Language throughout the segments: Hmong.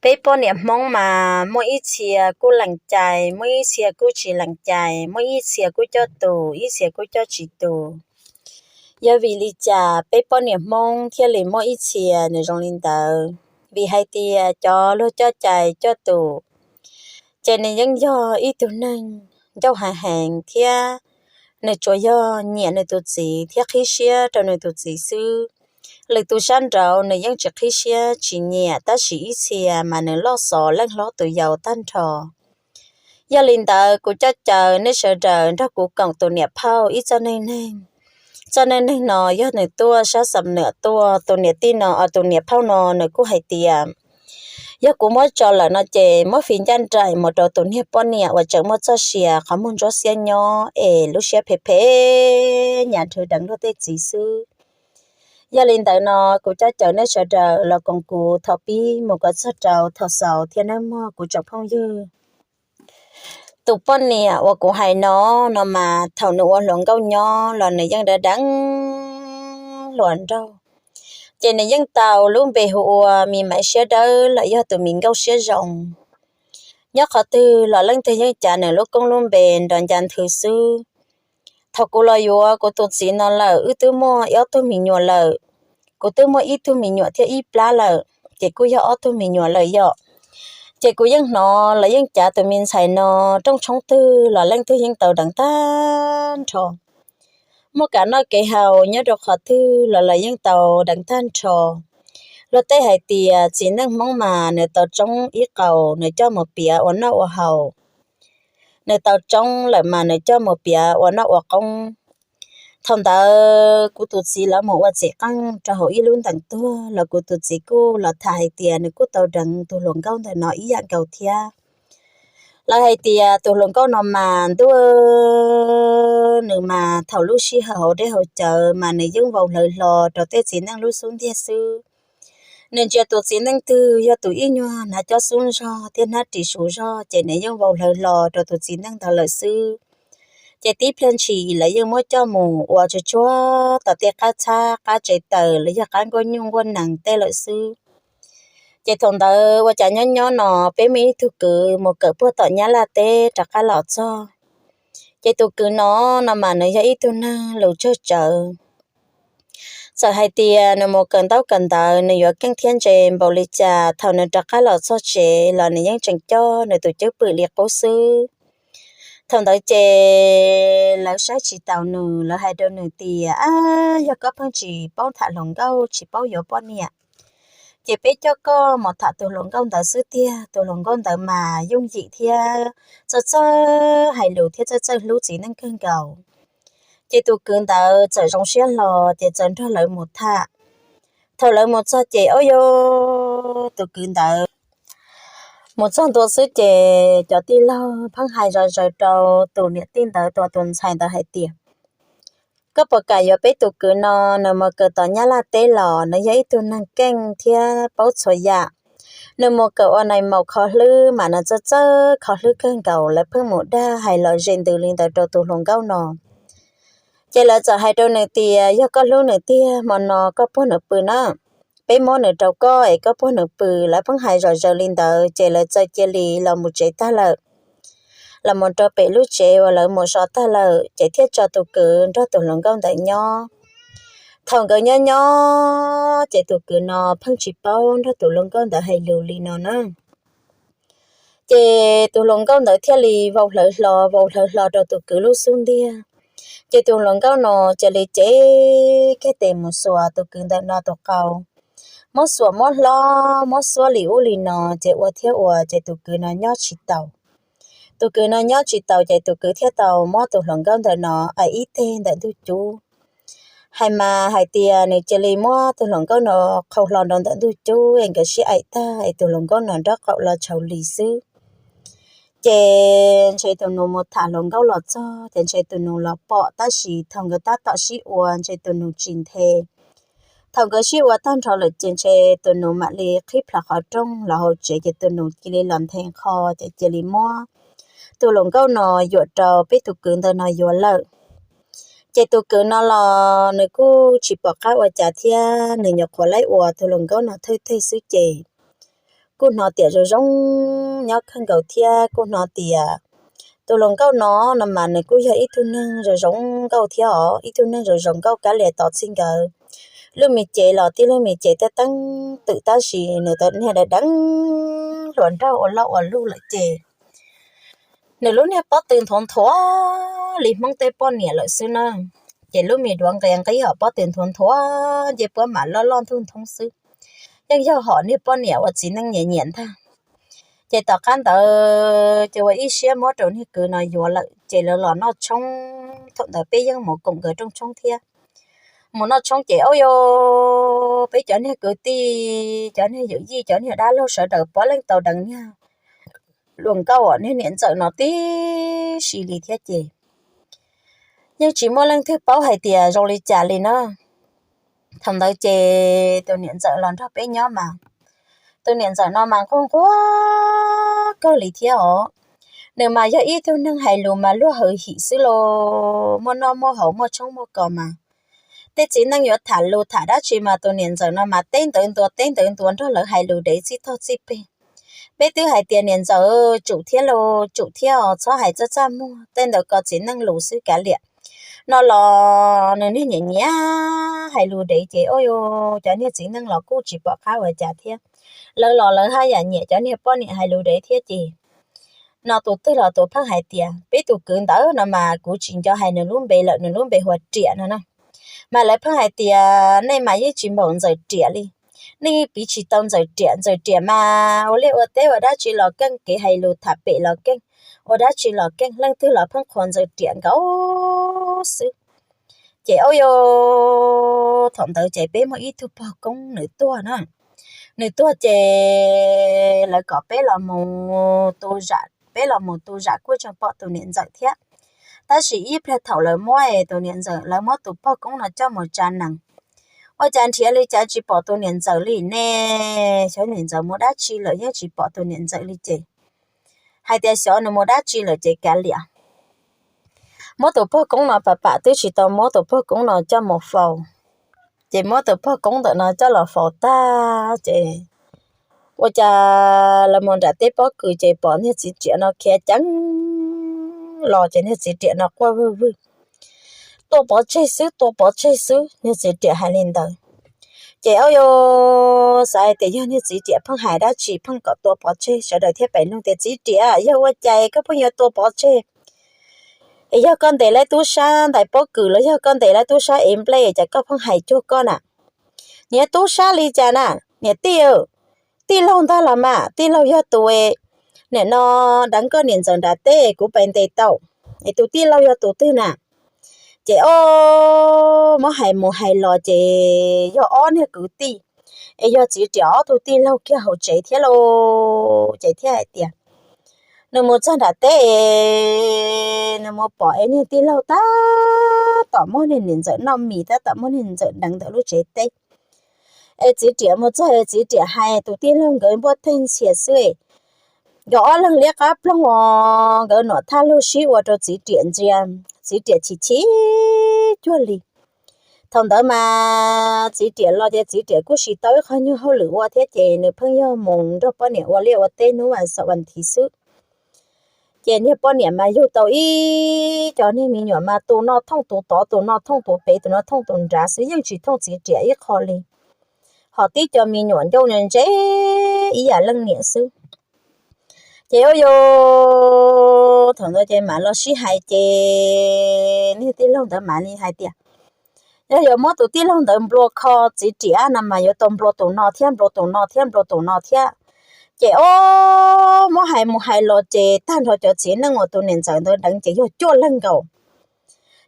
Peb poj niam Hmoob mas muaj ib txhia kuj lees cai, muaj ib txhia kuj tsis lees cai, muaj ib txhia kuj coj tus, ib txhia kuj coj tsis tus. Yog vim li cas peb poj niam Hmoob thiaj li muaj ib txhia nws zoo li ntawd? Vim hais tias cov luag coj cai coj tus, ces nws yeej yog ib tug neeg ncauj heev heev thiab nws tsuas yog nyiam nws tus txiv thiab qhib siab rau nws tus txiv xwb. Lwm tus sab nraud nws yeej tsis qhib siab tsis nyiam, tab sis ib txhia mas nws loj xov leej hlob tus yau tag nrho. Yog li ntawd kuv coj caw nej sawv daws nrog kuv koom tus niam phauj ib txoj neej neeg. Txoj neej neeg no yog nws tuaj sab xam nuam tuaj, tus niam tij no, tus niam phauj no nws kuj hais tias yog kuv muab tso lawm no ces muab fij ncaj nraim mus rau tus niag poj niam uas tseem muaj txoj sia qhov muag ntsuab xiab nyob es lub siab phem phem, nyav nrhw deev luag tej txiv xwb. Yog li ntawd no kuv coj caw nej sawv daws los koom kuv thaum pib mus kom txog rau thaum xaus thiab nawb mog kuv tsoom phooj ywg. Tus poj niam uas kuv hais no, no mas thaum nws ua hluas nkauj nyob los nws yeej deev deev hluas nraug, ces nws yeej tau lub npe hu ua me maiv siab dawb los yog tus me nkauj siab zoo. Nyob qhov twg los leej twg yeej cav nws lub koob lub npe nrov ncav nthwv xwb. Thaum kuv los yuav kuv tus txiv no lawm wb twb muaj ob tug me nyuam lawm. Kuv twb muaj ib tug me nyuam thiab ib plab lawm, ces kuj yog ob tug me nyuam lawm yom. Ces kuv yeej hnov los yeej cav tus me ntxhais no rooj tshoob twg los leej twg yeej tau deev tag nrho. Muaj kev noj kev haus nyob rau qhov twg los los yeej tau deev tag nrho. Luag tej hais tias txiv neej Hmoob mas nws tau tsoob ib qau nws coj mus piav ua noj ua haus, nws tau tsoob lawm mas nws coj mus piav ua noj ua qoob. Thaum ntawd kuv tus txiv lawv mus ua txiv qeej rau hauv ib lub ntees tuag los kuv tus txiv kuj los tham hais tias nws kuj tau deev tus hluas nkauj ntawm no ib yam nkaus thiab. Lawv hais tias tus hluas nkauj no mas ntuj, nws mas thaum lub sij hawm hauv dej hauv cawv mas nws yeej vau hlawv hlo rau tej txiv neej lub xub ntiag xwb. Nws ntsia tus txiv neej twg yog tus ib nyuag hnav cov xub zog thiab hnab ris su zog ces nws yeej vau hlawv hlo rau tus txiv neej ntawd lawm xwb. Ces tib pliag ntshis lawv yeej muab coj mus ua tsuag tsuag tom tej qab txhab qab tsev taws los yog qab nkuaj nyuj nkuaj nees tej lawm xwb. Ces thaum ntawd ua cas nyob nyob no peb muaj ib tug kwv mus kawm puag tom Nyab Laj teb rov qab los txog. Ces tus kwv no, no mas nws yog ib tug neeg lus tsawg tsawv. Txawm hais tias nws mus kawm ntaub kawm ntawv nws yuav keej thiab ntse npaum li cas, thaum nws rov qab los txog tsev los nws yeej tseem coj nws tus cwj pwm li qub xwb. Thaum ntawd ces lawv saib tsis taus nws, lawv hais rau nws tias, Ab, yog koj pheej tsis paub tham hluas nkauj tsis paub yuav poj niam, ces peb coj koj mus tham tus hluas nkauj ntawd xwb tiag. Tus hluas nkauj ntawd mas yooj yim thiab txawj txawj hais lus thiab txawj txawj hlub txiv neej kawg nkaus. Ces tus kwv ntawd txawm zoo siab hlo ces txawm nrog lawv mus tham. Thaum lawv mus txog ces, o yo, tus kwv ntawd mus txog ntua xwb ces cov tij laug pheej hais zom zaws rau tus niam tij ntawd, tus ntxhais ntawd hais tias, Koj puas kam yuav peb tus kwv no? Nws mus kawm tom Nyab Laj teb los nws yog ib tug neeg keej thiab paub txhua yam. Nws mus kawm ua nais maum kho hlwb mas nws txawj txawj kho hlwb kawg nkaus. Lawv pheej mus dag hais lom zem ntws li ntawd rau tus hluas nkauj no. Ces lawv txawm hais rau nws tias, Yog koj hlub nws tiag, hmo no koj puag nws pw na, peb muab nws rau koj es koj puag nws pw. Lawv pheej hais zom zaws li ntawd ces lawv txawm cia li los mus tsev tag lawm. Los mus rau pem lub tsev uas lawv mus so tag lawm ces thiaj tso tus kwv nrog tus hluas nkauj ntawd nyob. Thaum nkawd nyob nyob ces tus kwv no pheej tsis paub nrog tus hluas nkauj ntawd hais lus li no na. Ces tus hluas nkauj ntawd thiaj li vau hlawv hlo vau hlawv hlo rau tus kwv lub xub ntiag. Ces tus hluas nkauj no cia li cev kiag tes mus xuas tus kwv ntawm no tus qau, muab xuas muab hlob muab xuab li ub li no, ces ua thiab ua ces tus kwv no nyob tsis taus. Tus kwv no nyob tsis taus ces tus kwv thiaj tau muab tus hluas nkauj ntawm no aim ib teg ntawm ntug cub. Hais mas hais tias nws cia li muab tus hluas nkauj no qhau hlo rau ntawm ntug cub es nkawd sib aim tag es tus hluas nkauj no nraub qaum los tshau li xwb. Ces ntshe tus nus mus tham hluas nkauj los txog ces ntshe tus nus los pom, tab sis thaum nkawd tab tom sib ua ntshe tus nus tsis nthe. Thaum nkawd sib ua tag nrho lawm ces ntshe tus nus mam li qhib plho qhov rooj los hauv tsev, ces tus nus cia li los nthe qho, ces cia li muab tus hluas nkauj no yuam rau peb tus kwv ntawd no yuav lawm. Ces tus kwv no los nws kuj tsis pom qab ua cas thiab, nws nyuam qhuav laib ua tus hluas nkauj no thawj teg xwb ces kuj hnov tias zoo zoo nyob kawg nkaus thiab. Kuj hnov tias tus hluas nkauj no no mas nws kuj yog ib tug neeg zoo zoo nkauj thiab os, ib tug neeg zoo zoo nkauj kav liam tos txij nkawd. Lub me cev los tib lub me cev teeb teeb twm tab sis nws tau niag deev deev hluas nraug ua loj ua luj lawm ces nws lub niag pob tw nthuav nthuav li Hmoob tej poj niam lawm xwb na. Ces lub me duav nqia nqib hos pob tw nthuav nthuav ncej puab mam loj loj ntug nthoob xwb. Yeej yog hom niag poj niam uas txiv neej nyiam nyiam ntag. Ces tom qab ntawd ces ua ib siab muab rau niag kwv no yuav lawm ces lawv los noj tshoob. Thaum ntawd peb yeej mus koom nkawd rooj tshoob thiab. Mus noj tshoob ces ua rau peb cov niag kwv tij, cov niag yawm yij, cov niag dab laug sawv daws puav leej tau deev niag hluas nkauj uas niag niam ntxawm no tib si li thiab ces yeej tsis muaj leej twg paub hais tias zoo li cas li na. Thaum ntawd ces tus niam ntxawm los nrog peb nyob mas tus niam ntxawm no mas nquag nquag kawg li thiab os. Nws mas yog ib tug neeg hais lus mas luag hawm him xwb los muaj noj muaj haus muaj tshoob muaj kos mas tej txiv neej yuav tham lus tham dab tsi mas tus niam ntxawm no mas teb ntawd ntua teb ntawd ntua nrog lawv hais lus dev txij tog txij peg. Peb twb hais tias niam ntxawm tsum thiab los tsum thiab os, txhob hais txaj txaj muag, tej ntawd kos txiv neej lus xwb kav liam. No los nws niag nyiam nyiam hais lus dev ces ua rau cov niag txiv neej los kuj tsis pom qab ua cas thiab. Lawv los lawv haj yam nyiam cov niag poj niam hais lus dev thiab ces no tus twg los tus pheej hais tias peb tus kwv ntawd no mas kuv tsis nco hais nws lub npe lawm, nws lub npe hu ua Riam no na. Mas lawv pheej hais tias nej mas yeej tsis npaum Ntxawm Riam li, nej yeej piv tsis tau Ntxawm Riam. Ntxawm Riam mas ua liaj ua teb ua dab tsi los keej, kev hais lus tham pem los keej, ua dab tsi los keej, leej twg los pheej qhuas Ntxawm Riam nkaus xwb. Ces ua rau thaum ntawd ces peb muaj ib tug pog koob nws tuag na. Nws tuag ces lawv kom peb los mus tu zam, peb los mus tu zam kuj tseem pom tus niam ntxawm thiab. Tab sis ib pliag thaum lawv muab tus niam ntxawm, lawv muab tus pog koob no coj mus tsa nees, ua cas nrhiav li cas tsis pom tus niam ntxawm li ne. Xyov niam ntxawm mus dab tsi lawm yeej tsis pom tus niam ntxawm li ces hais tias xyov nws mus dab tsi lawm ces kav liam. Muab tus pog koob no pam pam twb tsis tau muab tus pog koob no coj mus faus. Ces muab tus pog koob ntawm no coj los faus tag ces ua cas lawv mus nram teb pob kws ces pom niag txiv riam no khiav ceev los ces niag txiv riam no quaj vwg vwg, tua pov tseg xwb, tua pov tseg xwb, niag txiv riam hais li ntawd. Ces ua rau xav hais tias yog niag txiv riam pheej hais dab tsi pheej kom tua pov tseg, sawv daws thiaj pem nug tias txiv riam yog ua cas koj pheej yuav tua pov tseg? Es yog koj ntes lawv tub sab ntais pob kws los yog koj ntes lawv tub sab ev nplej cas koj pheej hais cuag koj na? Niag tub sab li cas na? Niam tij, tij laug ntag los mas, tij laug yog tus nim no deev koj niam ntxawm nram teb kuv pais ntes tau, es tus tij laug yog tus twg na? Ces o, muab hais mus hais los ces yog ob niag kwv tij, es yog txiv riam ob tug tij laug kiag hauv tsev thiab lauj. Ces thiaj hais tias nws mus txog nram teb es nws mus pom es niag tij laug tab tom muab niag niam ntxawm noj mis, tab tom muab niag niam ntxawm deev ntawm lub tsev teb. Es txiv riam mus txog es txiv riam hais tus tij laug nkawd npuaj teg ntxhias xwb, nkawd ob leeg liab qab ploog os, nkawd nuam thaj lug sib ua rau txiv riam ntsia, txiv riam chim chim cuag li. Thaum ntawd mas txiv riam los ces txiv riam kuj tsis tau ib qho nyuag hauj lwm ua thiab ces nws pheej yog mus nrog poj niam ua liaj ua teb hnub vas xaum vas thiv xwb. Ces niag poj niam mas yug tau ib co niag me nyuam mas tus no thooj tus tod, tus no thooj tus pem, tus no thooj tus nrad xwb, yeej tsis thooj txiv riam ib qho li. Ho tib co me nyuam ncauj ntse ib yam leej niam xwb. Ces ua rau thaum ntawd ces mam los sib hais ces niag tij laug ntawd mam li hais tias yog yuav muab tus tij laug ntawd nplua kho txiv riam no mas yuav tau nplua tus no thiab, nplua tus no thiab, nplua tus no thiab. Ces o, muab hais mus hais los ces tag nrho cov txiv neej uas tus niam ntxawm ntawd deev ces yog cuaj leeg nkaus.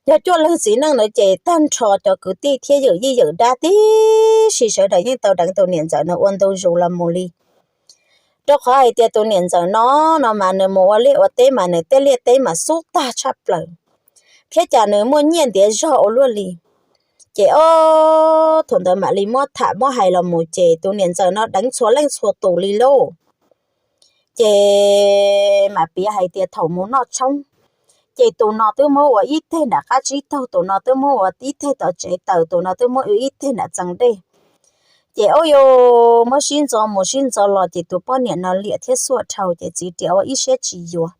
Yog cuaj leeg txiv neej ntawd ces tag nrho cov kwv tij thiab yawm yij yawm dab tib si sawv daws yeej tau deev tus niam ntxawm ntawd ua ntu zus los mus li. Rau qhov hais tias tus niam ntxawm no, no mas nws mus ua liaj ua teb mas nws tej liaj teb mas xub tag tshaj plaws, thiab cas nws muaj nyiaj ntiav zog ua luaj li. Ces o, thaum ntawd mam li muab tham muab hais los mus ces tus niam ntxawm no deev txhua leej txhua tus li lauj. Ces mam piav hais tias thaum mus noj tshoob, ces tus no twb muab ua ib teg nram qab tsib taug, tus no twb muab ua ib teg tom tsev taws, tus no twb muab ua ib teg nram txee dej. Ces ua yuav muab sib ntxo mus sib ntxo los ces tus poj niam no liam thiab xuaj dhau ces txiv riam ua ib siab tsis yuav.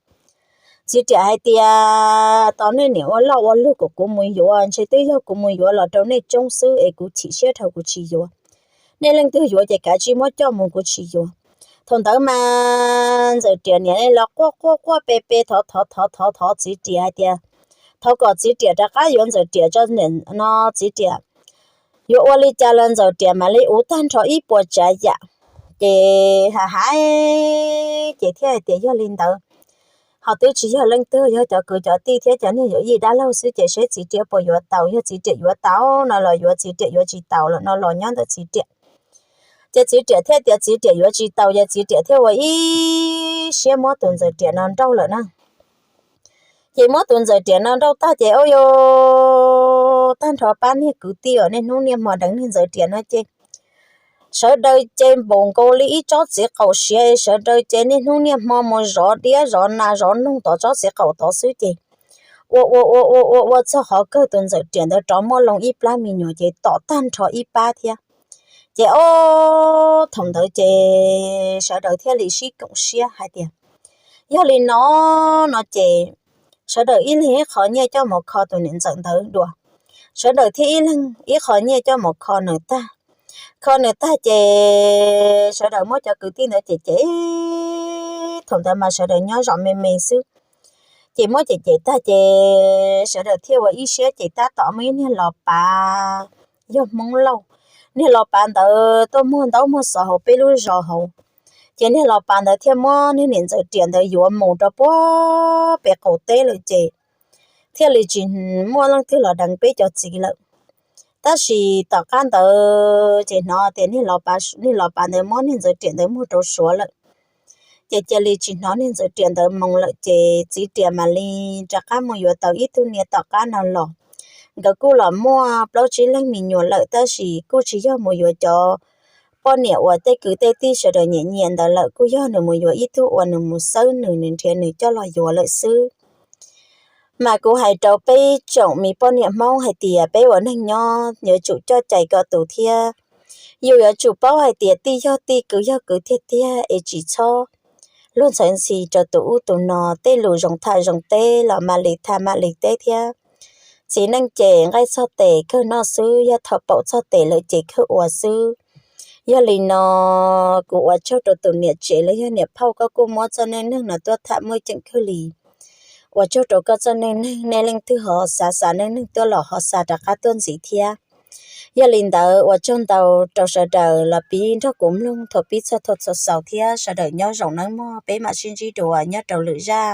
Txiv riam hais tias, tos nej niam ua loj ua luj kom kuv mus yuav, ntshe twb yog kuv mus yuav los rau nej tsoob xwb es kuv chim siab dhau kuv tsis yuav. Nej leej twg yuav ces kav tsij muab coj mus, kuv tsis yuav. Thaum ntawd mas ntxawm riam niam los quaj quaj quaj pe pe thov thov thov thov thov txiv riam hais tias, thov kom txiv riam rov qab yuav ntxawm riam tso niam no, txiv riam yuav ua li cas los ntxawm riam mam li ua tag nrho ib puas tsav yam. Ces ha ha, ces thiaj hais tias yog li ntawd ho twb tsis yog leej twg, yog cov kwv cov tij thiab cov niag yuav yij dab laug xwb ces seb txiv riam puas yuav tau, yog txiv riam yuav tau no los yuav, txiv riam yuav tsis tau lawm no los nyob ntawm txiv riam. Ces txiv riam thiaj tias txiv riam yuav tsis tau ces txiv riam thiaj ua ib siab muab tus ntxawm riam no nrauj lawm na. Ces muab tus ntxawm riam no nrauj tag ces ua yuav tag nrho pab niag kwv tij uas niaj hnub niaj hmo deev niag ntxawm riam no ces sawv daws ces npaum nkaus li ib tsob txiv qaum siav, sawv daws ces niaj hnub niaj hmo mus zov diab zov nas zov noog tov tsob txiv qaum tod xwb ces ua ua ua ua ua ua txog qhov kawg tus ntxawm riam ntawd rov muaj loo ib plab me nyuam ces tom tag nrho ib pab thiab. Ces ob thaum ntawd ces sawv daws thiaj li sib koom siab hais tias yog li no no ces sawv daws ib leeg ib qho nyiaj coj mus kho tus niam ntxawm ntawd dua. Sawv daws thiaj ib leeg ib qho nyiaj coj mus kho nws tag. Kho nws tag ces sawv daws muab cov kwv tij ntawd cem cem, thaum ntawd mas sawv daws nyob zov me me xwb. Ces muab cem cem tag ces sawv daws thiaj ua ib siab ces tab tom muaj ib niag los pav yog Hmoob Lauj. Niag los pav ntawd tuaj muag ntaub muag xov hauv peb lub zos hauv. Ces niag los pav ntawd thiaj muab niag niam ntxawm riam ntawd yuav mus rau puag pem qaum teb lawm ces thiaj li tsis muaj leej twg los deev peb cov txiv lawm. Tab sis tom qab ntawd ces hnov tias niag los pav ntawd muab niag ntxawm riam ntawd muag rau Suav lawm. Ces cia li tsis hnov niag ntxawm riam ntawd moo lawm ces txiv riam mam li rov qab mus yuav tau ib tug niam tom qab no los. Nkawd kuj los muaj plaub tsib leeg me nyuam lawm tab sis kuj tsis yog mus yuav cov poj niam uas tej kwv tej tij sawv daws nyiam nyiam ntawd lawm, kuj yog nws mus yuav ib tug uas nws mus xawb nws, nws nrhiav nws coj los yuav lawm xwb. Mas kuv hais rau peb tsoom me poj niam Hmoob hais tias peb ua neeg nyob yuav tsum coj cai ko tus thiab. Yus yuav tsum paub hais tias tij yog tij, kwv yog kwv tiag tiag es tsis txhob luag ntxhi rau tus ub tus no. Tej lus zoo tham zoo teb los mam li tham mam li teb thiab. Txiv neej ces nqaij txog tes kawg noj xwb, yog thaum paum txog tes lawm ces kawg ua xwb. Yog li no kuv ua tsaug rau tus niam tsev los yog niam phauj, koj kuj muab txoj neej neeg no tuaj tham muaj ceem kawg li. Ua tsaug rau koj txoj neej neeg, nej leej twg ho xav xav neej neeg tuaj los ho xa rov qab tuaj ntxiv thiab. Yog li ntawd ua tsaug ntau rau sawv daws los pib nrog kuv mloog thaum pib txog thaum xaus thiab. Sawv daws nyob zoo nawb mog, peb mam sib ntsib dua nyob rau lwm zaj.